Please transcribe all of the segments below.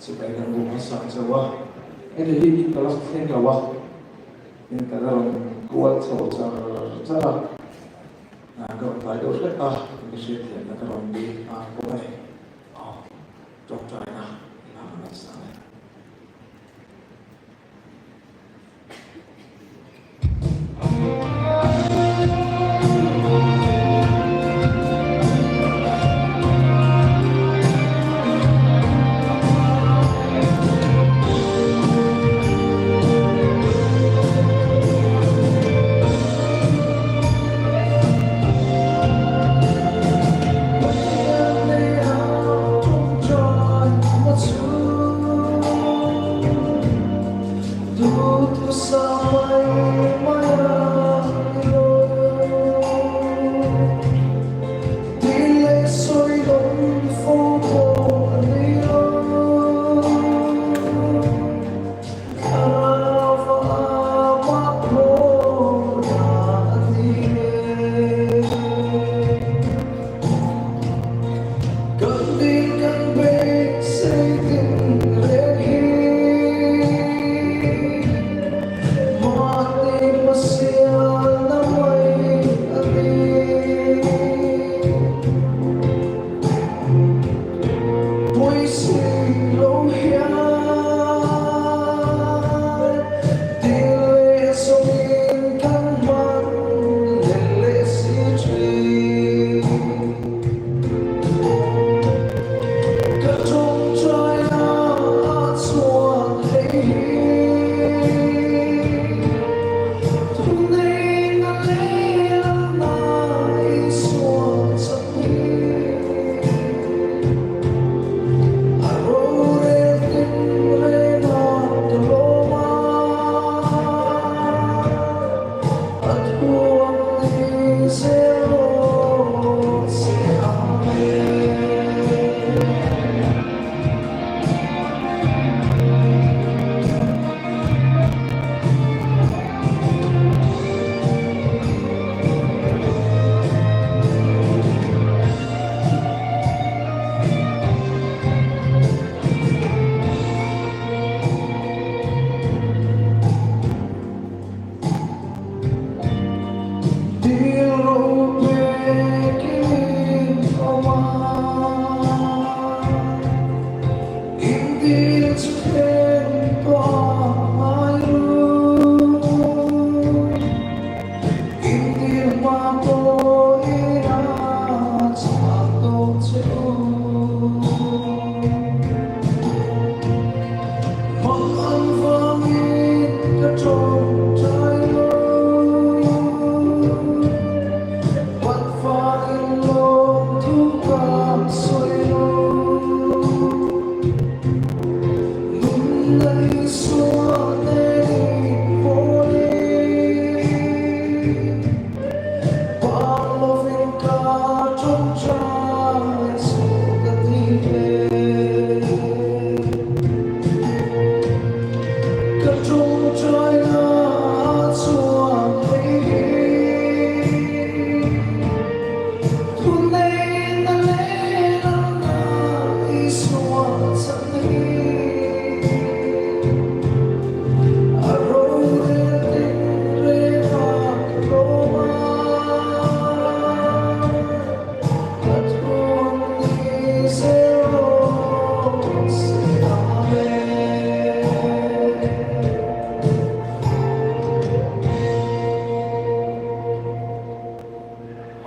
Sipai kan buk hmasa ang chauh a, heti hi in ka la thleng lo a, in ka la rawn kual chho char char a, ka rawn tlai deuh hlek a, ka hriatthiamna ka rawn bik nghal bawk a ni. Aw, tawngtaina i hmang ang nasa e.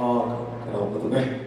Aw, ka lo hmu duh e.